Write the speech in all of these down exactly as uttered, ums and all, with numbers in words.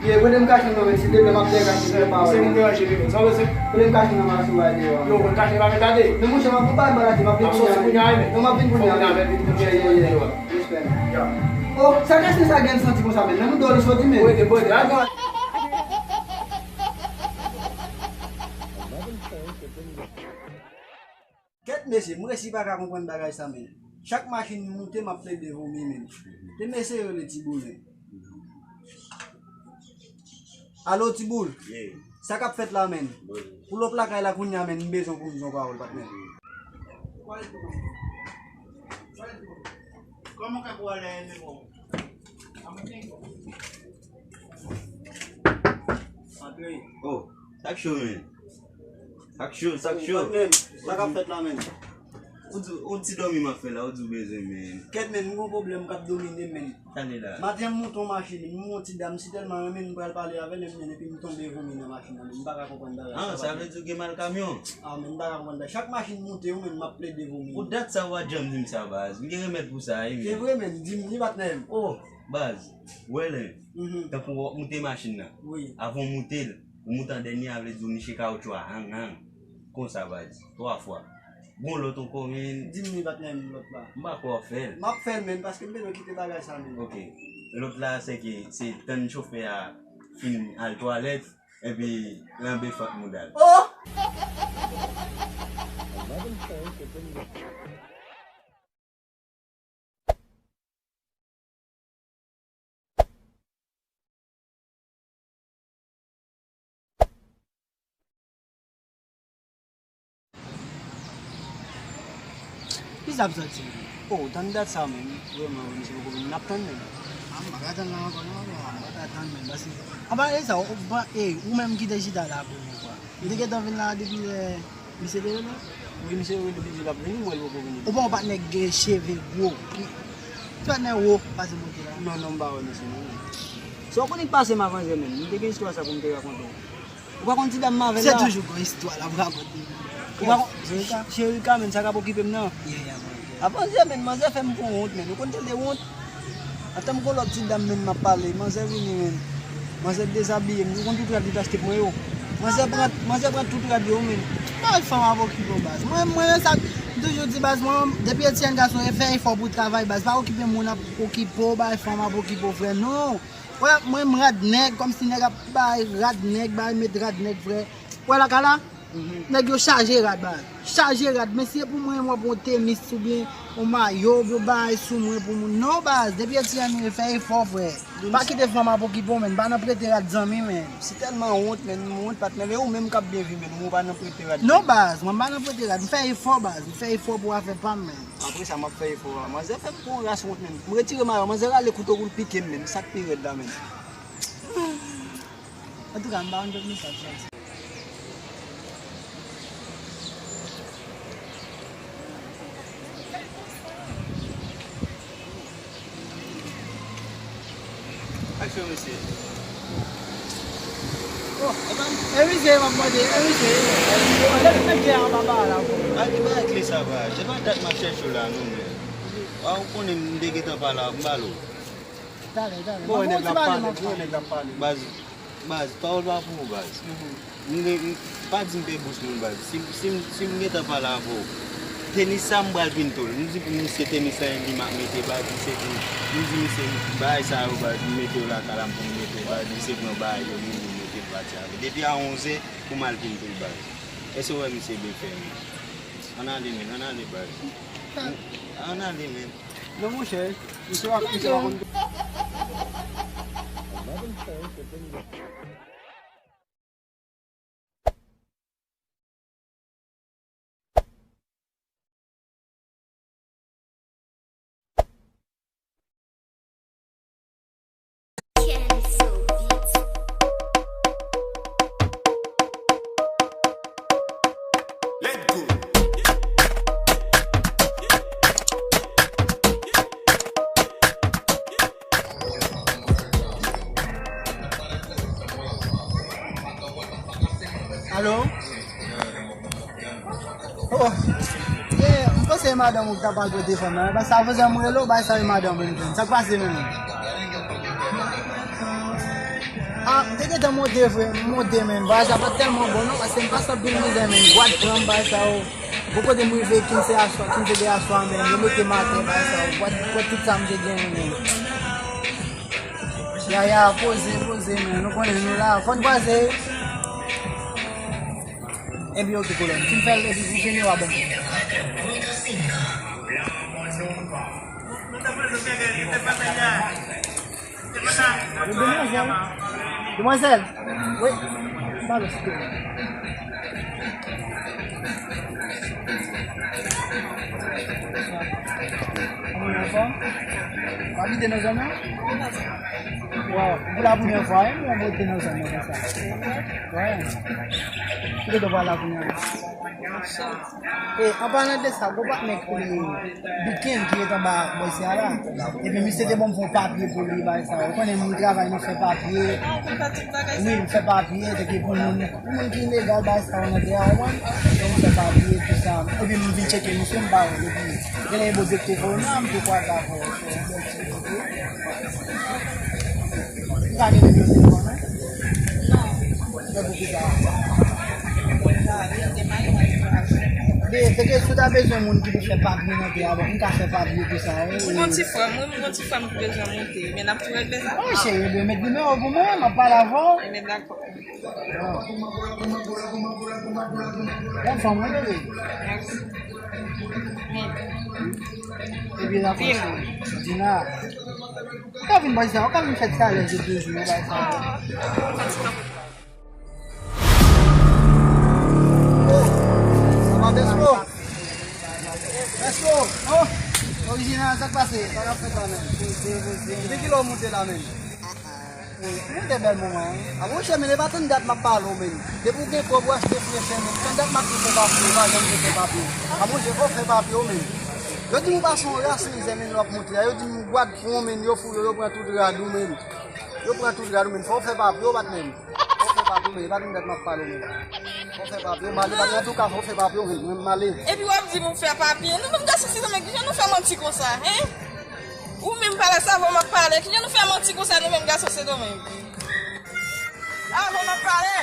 Ye, prete m kach nan men, silteplè, m ap dègaje, fè pa wè. Se moun deranje, men, sa w se. Prete m kach nan men, sou bay deyò. Yo, mwen kache pa met ade. Men monchè, m ap pou bay bal ate, m ap vin kounye a. Ap soti kounye a, men. Non, m ap vin kounye a, men. Ye, ye, ye. Respè, men. Oh, sa kach nan sa gen santi konsa, men. Men moun dò li soti, men. Prete, prete, al pran. Kèt mesye, m resi pa ka konprann bagay sa, men. Chak machin m moute, m ap plede vomi, men. Te mesye rele Ti Boulen. Alo, Ti Boul. Ye. Sa k ap fèt la, men? Bon. Pou lòt lakay la kounye a, men, m bezwen pou m di yon pawòl, patnè. Kòman w fè pou ale a, men bon? Antre. Oh, sa k cho, men. Sa k cho, sa k cho. Sa k ap fèt la, men? Ou di, ou ti dòmi m ap fè la, ou di w bezwen, men. Kèt, men, m gon pwoblèm k ap domine m, men. Tande la. Maten, m monte yon machin, m wè yon ti dam, m si tèlman renmen l, m pral pale avè l, men, epi m tonbe vomi nan machin nan, men, m pa ka konprann bagay sa. Ah, sa vle di w gen mal kamyon? Ah, men, m pa ka konprann bagay. Chak machin m monte yo, men, m ap plede vomi. Pou dat sa, w pa t janm di m sa, baz. M gen remèd pou sa, wi, men. Se vre, men, di m, wi, patnè m. Oh, baz. Wè, lè. Mhm. Tankou w ap moute machin nan. Wi. Avan w moute l, ou moute an dènye a, vle di w niche kawotchou a, hang, hang. Konsa, baz. Twa fwa. Bon, lòt ankò, men. Di m li pa t nan lòt la. M pa kwè w ap fè l. M ap fè l, men, paske m bezwen kite bagay sa, men. Ok. Lòt la, se ke, se tann chofè a fin al twalèt, epi lanbe fant mouda l. Oh! Kisa ap soti? Oh, tann dat sa menm. Vrèman, wi, misye poko vini. N ap tann menm. A, m pa ka tann la ankò, non, non, m pa ka tann menm, paske, anba e sa, ou, ou pa, e, ou menm ki te chita la premye fwa. Ou te gentan vin la depi lè misye te rele? Wi, misye rele depi l ap vini, m wè l poko vini. Ou pa wè yon patnè k gen cheve gwo. Ti patnè wo, pase bò kote la. Non, non, m pa wè misye, non. Sa w konnen k pase m a manzè menm. M te gen istwa sa pou m te rakonte w. Ou pa konn ti dam m avè l la? Se toujou gon istwa l ap rakonte. Ou pa konn, Jerika, Jerika, menm, sa k ap okipe m nan. Yeah, yeah, man. A manzè, menm, manzè fè m pran wont, menm. Ou konn tande wont? Antan m gon lòt ti dam, menm, m ap pale. Manzè vini, menm. Manzè dezabiye m. Ou konn tout rad li t achte pou mwen yo? Manzè pran, manzè pran tout rad yo, menm. Bay fanm ap okipe w, baz. Mwen, mwen, sa, m toujou di, baz, mwen, depi Etienne gason, e fè efò pou travay, baz. Pa okipe moun ap okipe w, bay fanm ap okipe w, frè. Non. Wè, mwen, m rad nèg, kòmsi nèg ap bay rad nèg, bay met rad nèg, frè. Wè lakay la? Mhm. Nèg yo chaje rad, baz. Chaje rad, men si se pou mwen, mwen pran tenis oubyen yon mayo, oubyen bagay sou mwen pou moun. Non, baz, depi Etienne, fè efò, frè. Pa kite fanm ap okipe w, menm. Pa nan prete rad zanmi, menm. Si tèlman wont, menm, m wont, patnè, e ou menm k ap byen viv, menm, ou pa nan prete rad. Non, baz, mwen pa nan prete rad. M fè efò, baz. M fè efò pou afè pa m, menm. Apre sa, m ap fè efò a. Manzè fè m pran yon ras wont, menm. M retire mayo a, manzè rale kouto pou l pike m, menm. Sa k pi rèd la, menm. Antouka, m pa konn tout mesaj sa. Aksyon, mesye. Oh, e pa m, e misye m ap mande, e misye. Lè m mete an papa la pou. A, ki bagay kle sa, baz? Se pa dat m ap chèche w la, non, men. A, ou konnen m te gentan pale avè w, m pale w. Talè, talè. Bon, nèg la ap pale, bon, nèg la ap pale. Baz, baz, pawòl pa pou ou, baz. Mhm. M, m, pa di m te bous moun, baz. Si, si, si m gentan pale avè w, tenis sa m pral pinte w l. M di pou misye tenis la, li m ap mete, baz, misye di, m di misye, bagay sa yo, baz, m mete yo lakay la, m konn mete, baz, misye pran bagay yo, li, li mete l pati avè. Depi a onzè, pou m al pinte w l, baz. Èske w wè misye byen fè, men? Ann ale, men, ann ale, baz. Ann ale, men. Non, monchè, misye pa, misye pa konn. Alo? Oh. Eh, m panse e madanm ou ki ta pral prete fanm nan, men sa fè m rele w, bay sa e madanm ou, sa k pase menm? Ah, m te gentan monte vre, m monte, men bagay sa pa t tèlman bon non, paske m pase anpil mizè, men gwad pran m, bagay sa yo. Bon, kote m rive, kin se aswa, kin se de aswa, men yo mete m atè, bagay sa yo. Gwad pran tout sa m te genyen, men. Ya, ya, poze, poze, men. Nou konnen nou la. Fò n kwaze. Epi, ok, kolòn. Si m fè l, epi pou fini, w a bon. Demwazèl. Demwazèl. Wi. Pale, sitou. Ou anfòm? W abite nan zòn nan? Waw, pou la premyè fwa, wi, mwen monte nan zòn nan konsa. Wi. Ki kote w pral la kounye a? E, an palan de sa, gwo patnè k rele Biken ki ret anba bò isi a la. Epi misye te ban m fè yon papye pou li, bagay sa. Ou konnen moun travay, nou fè papye. Wi, m fè papye, te gen pou moun, pou moun ki ilegal, bagay sa, nan tè a, ou konprann? Donk, m fè papye, tout sa. Epi m vin tcheke misye, m pa wè l. Epi, genlè e bo direktè fò nan, m te kwaze avè w. M pa gen nimewo telefòn ou? Non. Se poukisa? Be, se ke si w ta bezwen moun ki pou fè papye nan tè a, bon, m ka fè papye pou sa, wi. M gon ti frè m, wi, m gon ti frè m ki bezwen monte, men n ap tou regle sa. Wi, cheri, ebyen, met nimewo pou mwen, m ap pale avè w. Ebyen, dakò. Bon. Bon fanm, wi, bebe. Mèsi. Epi la konsa, Dina. Ou ka vin bò isi a, ou ka vin fè ti alèz yo toujou, yo bay sa. Sa va, Bespo? Bespo, oh, orijinal, sa k pase? Sa k ap fèt la, menm? Poze, poze. Depi kilè w monte la, menm? Wi, nou te bèl moman, wi. A monchè, men e pa tann dat m ap pale w, menm. Depi w gen kòb, w achte frechè, menm. Tann dat m ap di w fè papye, w pa janm vle fè papye. A monchè, fò w fè papye w, menm. Yo di m ou pase yon ras mizè, menm, lè w ap monte a. Yo di m ou gwad fon, menm. Yo fouye w, yo pran tout rad ou, menm. Yo pran tout rad ou, menm. Fò w fè papye w, patnè m. Fò w fè papye w, menm. E pa tann dat m ap pale w, menm. Fò w fè papye w, m ale, patnè. Antouka, fò w fè papye w, menm. Mwen, m ale. Epi w ap di m ou fè papye. Nou menm gason Sendomeng, kijan nou fè manti konsa, en? Ou menm pale sa, avan m ap pale. Kijan nou fè manti konsa, nou menm gason Sendomeng? Avan m ap pale.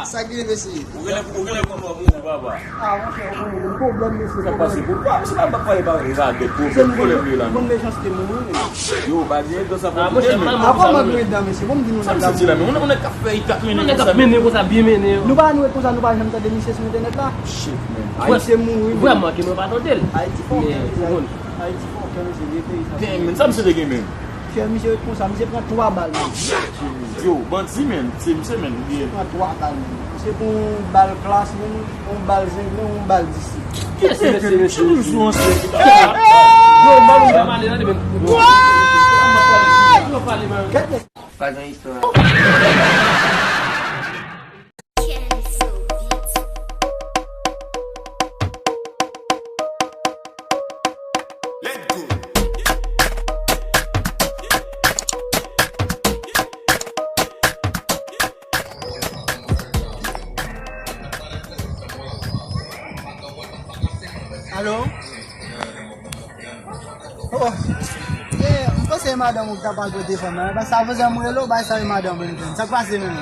Sa ki gen, mesye? Ou genlè, ou genlè pran mò pou ou, papa. Ah, monchè, ou konn gen pwoblèm, mesye. Sa pase pou pa, se pa, pa pale pa radòt pwoblèm, pwoblèm li la, non. Yo, pa gen dan sa. Ah, monchè, m pa. Avan m antre dan, mesye, bon, m di nou nèg la. Sa m santi la, men, ou nèg k ap fè, k ap mennen konsa, byen mennen. Nou pa nou ret konsa, nou pa janm tande misye sou entènèt la. Shit, man. Ayiti mouri, man. Vrèman ke mwen pa tande l. Ayiti fò, men, ou konn. Ayiti fò, kè, mesye, vye peyi sa. Damn, man, sa misye te gen, man? Kè misye ret konsa, misye pran twa bal, menm. Yo, bandi, menm, se misye, menm, li ye. Pran twa bal, menm. Misye pran yon bal klas, menm, yon bal zenglen, yon bal disip. Kiyès se mesye, mesye, mesye? Yo, bal ou pa male, tande, menm. Yo, pale, menm. Gèt mesye. Pa gen istwa. Alo? Oh. Yeah, m panse e madanm ou ki ta pral pote fanm nan. Sa fè m rele w, bay sa e madanm ou, sa k pase menm?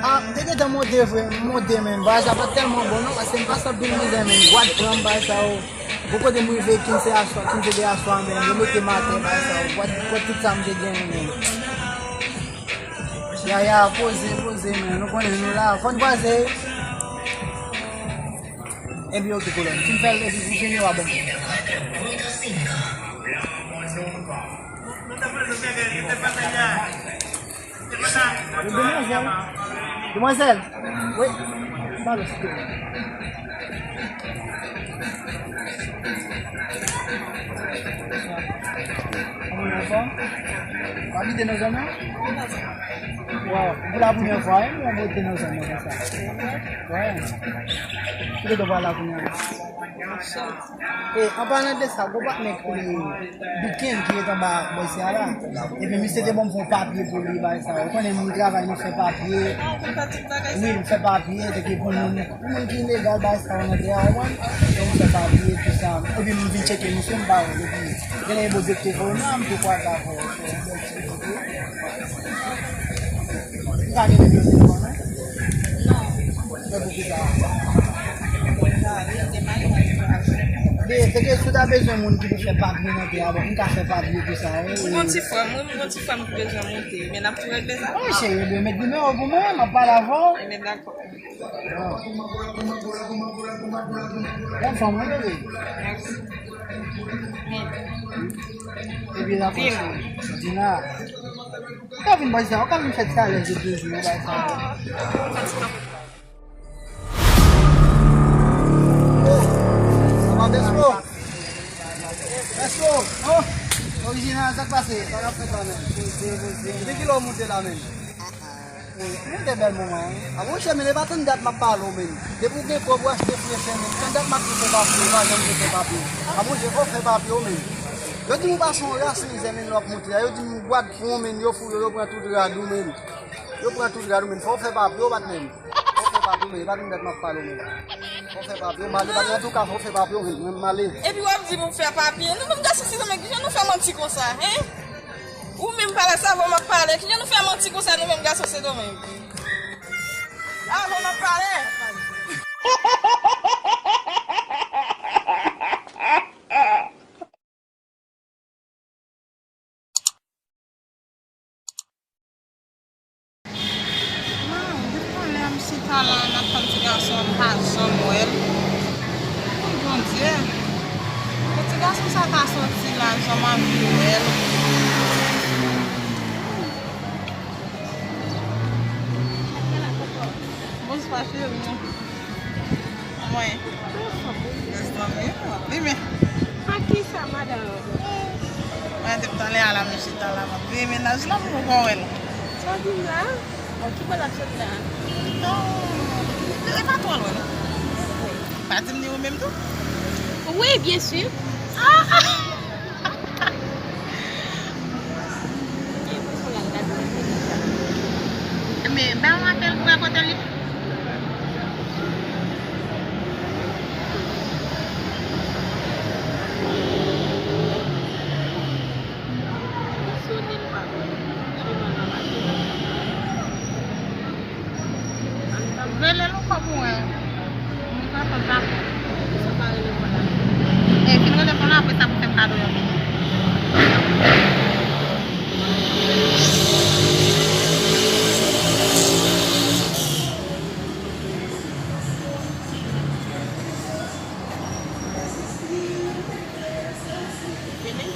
Ah, m te gentan monte vre, m monte, men bagay sa pa t tèlman bon non, paske m pase anpil mizè, men gwad pran m, bagay sa yo. Bon, kote m rive, kin se aswa, kin se de aswa, men yo mete m atè, bagay sa yo. Gwad pran tout sa m te genyen, men. Ya, ya, poze, poze, men nou konnen nou la. Fò n kwaze. Epi, ok, kolòn. Si m fè l, epi pou fini, w a ban m. Demwazèl. Demwazèl. Wi. Pale, sitou. W abite nan zòn nan? Waw, pou la premyè fwa, wi, mwen abite nan zòn nan konsa. Wè. Ki kote w pral la kounye a? E, an palan de sa, gwo patnè ki rele Big Ken ki ret anba bò isi a la. Epi misye te ban m fè yon papye pou li, bagay sa. Ou konnen moun travay, nou fè papye. Wi, m fè papye, te gen pou moun, pou moun ki ilegal, bagay sa, nan tè a, w konprann? Donk, m fè papye, tout sa. Epi m vin tcheke misye, m pa wè l, epi genlè e bo depite voye m la, m te kwaze avè w. M pa gen nimewo telefòn ou? Non. Men poukisa? Be, se ke si w ta bezwen moun ki pou fè papye nan tè a, bon, m ka fè papye tou sa, wi. M gon ti frè m, wi, m gon ti frè m ki bezwen monte, men n ap tou regle sa. Wi, cheri, ben, met nimewo pou mwen, m ap pale avè w. Ebyen, dakò. Bon fanm, wi, bebe. Epi la, Dina. Ou ka vin bò isi a, ou ka vin fè ti alèz de de jou, bagay sa. Sa va, Bespo? Bespo, oh, orijinal, sa k pase? Sa k ap fèt la, menm? Poze, poze. Depi kilè w moute la, menm? Mwen te bèl moman, wi. A monchè, men e pa tann dat m ap pale w, menm. Depi w gen kòb, w achte frechè, menm. Tann dat m ap di w fè papye, w pa janm vle fè papye. A monchè, fò w fè papye w, menm. Yo di m ou pa se yon ras mizè, menm, lè w ap monte a. Yo di m ou gwad fon, menm. Yo fouye w, yo pran tout rad ou, menm. Yo pran tout rad ou, menm. Fò w fè papye w, patnè m. Fò w fè papye w, menm. E pa tann dat m ap pale w, menm. Fò w fè papye w, m ale, patnè, antouka, fò w fè papye w, menm. Mwen, m ale. Epi w ap di m ou fè papye. Nou menm gason Sendomeng, kijan nou fè manti konsa, en? Ou menm pale sa, avè w m ap pale. Kijan nou fè manti konsa, nou menm gason Sendomeng? Avè w m ap pale. Non, depi talè a m chita la, m ap tann ti gason an, m pa janm wè l. Wi, Bondye. Kot ti gason sa ta soti la, jan m anvi wè l. Bonswa, cheri. Mwen. Mezanmi, w ap limen. A kisa, madanm? Mwen, depi talè a la, m chita la, m ap veye mennaj la, m poko wè l. Sa w di m la? Bon, ki bò l ap sot la? Non, e pa twò lwen, non. Pa di m ni ou menm tou? Wi, byen si. Ah! Men, ba yon apèl pou rakonte li. Rele l ankò pou mwen. Mwen pa konn pa. Sa pa rele fò la. E, fin rele fò la, apre sa pou fè m kado yon. Vini.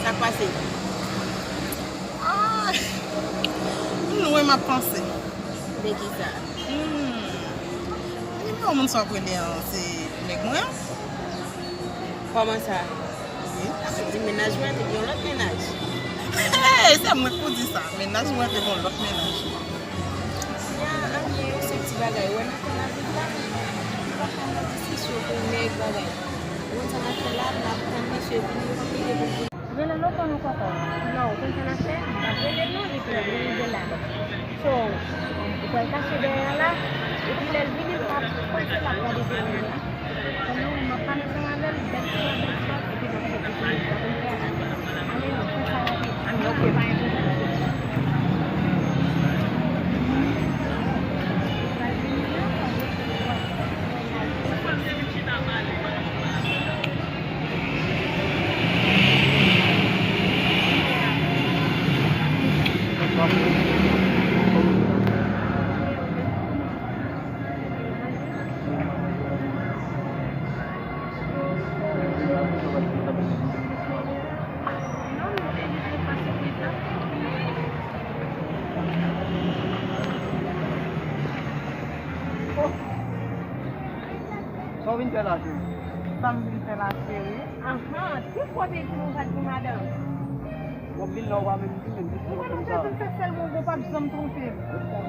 Sa k pase? Ah, m lwen, m ap panse. De kisa? Hmm. Nimewo moun sa w ap rele an, se nèg mwen an? Kòman sa? Wi. Sa vle di mennaj mwen te gen yon lòt mennaj? Hey, se mwen k pou di sa. Mennaj mwen te gen yon lòt mennaj. Ya, anyen, yon senp ti bagay. Ou wè nan tan lavi la, ou pa ka nan diskisyon pou nèg bagay. Ou konn sa n ap fè la, n ap tann misye vini, yo pa peye pou l vini. Rele l ankò non, papa. Non, ou konn sa n ap fè? M p ap rele l non, epi l ap vini de la. So, ou pral kache dèyè a la, epi lè l vini, l p ap panse l ap gade de ou la. Kòm nou, m ap pale ansanm avè l, bèl ti bèl ti, epi l ap fè ti fini sa pou l fè a. Ale non, fè sa rapid. Ok. Sa w vin fè la, cheri? Sa m vin fè la, cheri? Ahan, ki kote di nou pa di madanm? W ap vin la, w pa menm di menm, di Ou menm pa nan konsa. fè se sèl mwen, ou p ap janm twonpe m.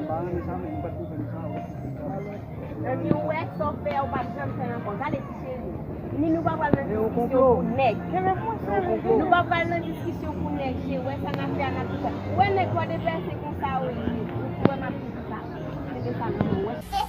M pa renmen sa, men m pa t konprann sa, w ap konprann sa. Epi ou wè sa w fè a, ou p ap janm fè ankò. Gade ti cheri. Ni nou pa pral nan E yon diskisyon konplo. pou nèg. Kebe pou mwen, cheri. Nou pa pral nan diskisyon pou nèg. Je wè sa n ap fè a, n ap di sa. Ou wè nèg pa depase konsa, ou ye. Ou wè m ap di sa. Kebe sa nan men w.